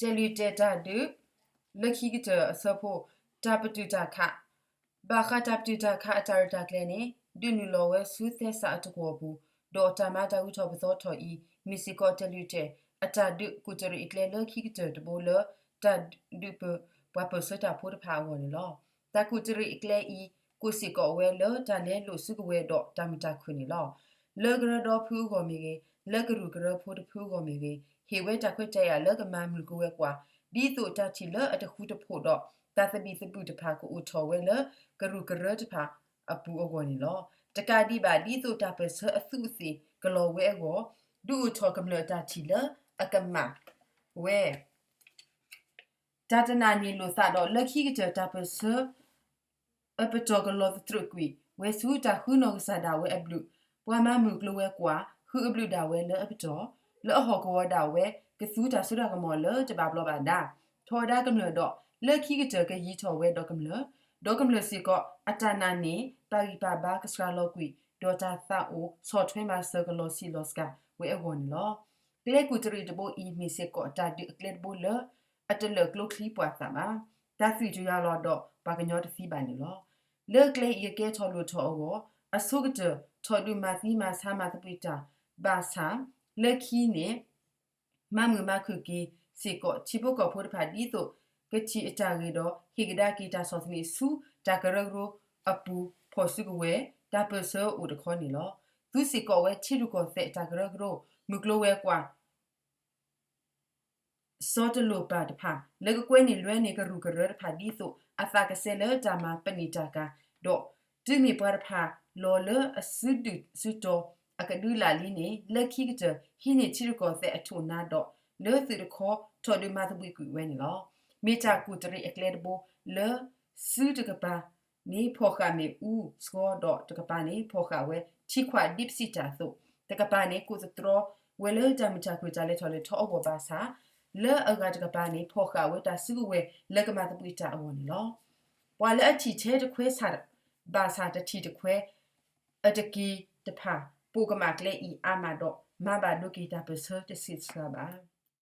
တဲလုၢ်တဲာ်တၢ်ဒုး လၢခံကတၢၢ်အဆၢဖိ တၢ်ပတုာ်တၢ်ခး ဘၣ်ဃးတၢ်ပတုာ်တၢ်ခးအတၢ်ရဲၣ်တၢ်ကျဲၤန့ၣ် ဒုးနုာ်လီၤဝဲဆူသဲစးအတကွီၢ်ပူၤ ဒီးတၢ်မၤတၢ်အုးထီၣ်ပသီထီၣ်အံၤ မ့ၢ်စ့ၢ်ကီးတဲလုၢ်တဲာ် အတၢ်ဒုးကူၣ်တရံးအကျဲလၢခံကတၢၢ်တဘိလၢ တၢ်ဒုးပၢၤပှၤပၢၢ်ဆၢတၢ်ဖိတဖၣ်အဂီၢ်န့ၣ်လီၤ. တၢ်ကူၣ်တရံးအကျဲအံၤ ကိးစ့ၢ်ကီးဝဲလၢတၢ်လဲလိာ်စုကဝဲၤဒီးတၢ်မုာ်တၢ်ခုၣ်န့ၣ်လီၤ. လၢကရၢဒီဖုအဂီၢ်မ့ၢ်ဂ့ၤ, လၢကရူၢ်ကရၢဖိတဖုအဂီၢ်မ့ၢ်ဂ့ၤ, ဟ့ၣ်ဝဲတၢ်ခွဲးတၢ်ယာ်လၢကမၤမုၢ်ကဝဲၤကွာ် ဒ်သိးတၢ်ထံၣ်လၢအတဃူတဖိးဒီး တၢ်သဘံၣ်သဘုၣ်တဖၣ်ကအိၣ်ထီၣ်ဝဲလၢကရူၢ်ကရၢတဖၣ်အပူၤအဂီၢ်န့ၣ်လီၤ. တကးဒံးဘၣ် ဒ်သိးတၢ်ပၢၢ်ဆၢအသူးအသ့ၣ်ကလီၤဝဲအဂီၢ် ဒုးအိၣ်ထီၣ်ကမျၢၢ်အတၢ်ထံၣ်လၢအကမၣ်ဝဲ တၢ်တနာ်န့ၢ်လိာ်သးဒီး လၢခံကတၢၢ်တၢ်ပၢၢ်ဆၢ အပတီၢ်ကလီၤသတြိာ်ကွံာ်ဝဲဆူတၢ်ဃုနီၢ်ကစၢ်ဒၣ်ဝဲအဘျုး, ပှၤမၤမုၢ်ကျိၤဝဲၤကွာ် ဃုအဘျုးဒၣ်ဝဲလၢအပတီၢ်, လၢအဟီၣ်ကဝီၤဒၣ်ဝဲ ကသူတၢ်စိတၢ်ကမီၤလၢတဘၣ်ဘျီးဘၣ်ဒါ, ထီဒါကမျၢၢ်ဒီး လၢခံကတၢၢ်ကယံၤထီၣ်ဝဲဒီးကမျၢၢ်, ဒီးကမျၢၢ်စ့ၢ်ကီး အတၢ်နာ်န့ၢ် ပာ်ဂံၢ်ပာ်ဘါကစှၤလီၤကွံာ် ဒီးတၢ်သးအိၣ်ဆီၣ်ထွဲမၤစၢၤကလီၤဆံးလီၤစှၤဝဲအဂီၢ်န့ၣ်လီၤ. ကျဲကူၣ်တရံးတဘိအံၤ မ့ၢ်စ့ၢ်ကီးတၢ်ဒုးအကျဲတဘိလၢ အတလၢာ်ကျိချံပှၤသးဘၣ်. တၢ်သွံၣ်တယွၤလီၤဒီးပှၤကညီတသံဘၣ်န့ၣ်လီၤ. လၢကျဲအံၤအကဲထီၣ်လိၣ်ထီၣ်အဂီၢ် အဆိကတၢၢ် ထီၣ်ဒုးမၤသံမၤဆါမၤသပှၢ်တၢ်ဘၣ်ဆၣ် လၢခံန့ၣ် မၤမုာ်မၤခုၣ်က့ၤစ့ၢ်ကီး ထံဖိကီၢ်ဖိတဖၣ်ဒ်သိး ကထံၣ်အတၢ်ဂ့ၤဒီး ဟ့ၣ်ကဒါက့ၤတၢ်ဆီၣ်သနံးဆူတၢ်ကရၢကရိအပူၤ ဖီၣ်စုကဝဲၤ တၢ်ပၢၢ်ဆၢအိၣ်တခီန့ၣ်လီၤ. သူစ့ၢ်ကီးဝဲထံရူၢ်ကီၢ်သဲးတၢ်ကရၢကရိ မုၢ်ကျိၤဝဲၤကွာ် စီၤတလိၣ်ပၢ်တဖၣ် လၢကကွဲန့ၢ်လွဲန့ၢ်ကရူၢ်ကရၢတဖၣ်ဒ်သိး အသးကဆှဲလၢတၢ်မၤပနံာ်တၢ်ကၤ, ဒီးတုၤမ့ၢ်ပှၤတဖၣ်လီၤလၢအစုဒုၣ်စုတီၤအကဒုလာ်လံန့ၣ် လၢခံကတၢၢ် ဟံးန့ၢ်ထံရူၢ်ကီၢ်သဲးအထိၣ်နါဒီး လၢသုးတခီ ထီၣ်ဒုးမၤသဘှံးကွံာ်ဝဲန့ၣ်လီၤ. မ့ၢ်တၢ်ကူၣ်တရံးအကျဲတဘိလၢ စုတကပၤန့ၣ်ဖီၣ်ဃာ်မ့ၣ်အူစှီၤဒီး တကပၤန့ၣ် ဖီၣ်ဃာ်ဝဲထံခွးဒ်ပစံးတၢ်အသိး, တကပၤန့ၣ် ကိးသတြီဝဲလၢတၢ်မုာ်တၢ်ခုၣ်တၢ်လဲၤထီၣ်လဲၤထီအဂီၢ်ဘၣ်ဆၣ်, လၢအဂၤတကပၤန့ၣ် ဖီၣ်ဃာ်ဝဲတၢ်စုကဝဲၤလၢကမၤသဘှံးတၢ်အဂီၢ်န့ၣ်လီၤ. ပှၤလၢအထံၣ်ထဲတခွဲးဆၣ်ဘၣ်ဆၣ် တထံၣ်တခွဲးအတက့ၢ်တဖၣ် ပိာ်ကမၣ်ကျဲအံၤအါမးဒီး မၤဘၣ်ဒိက့ၤတၢ်ပၢၢ်ဆၢတဆံးတစှၤဘၣ်.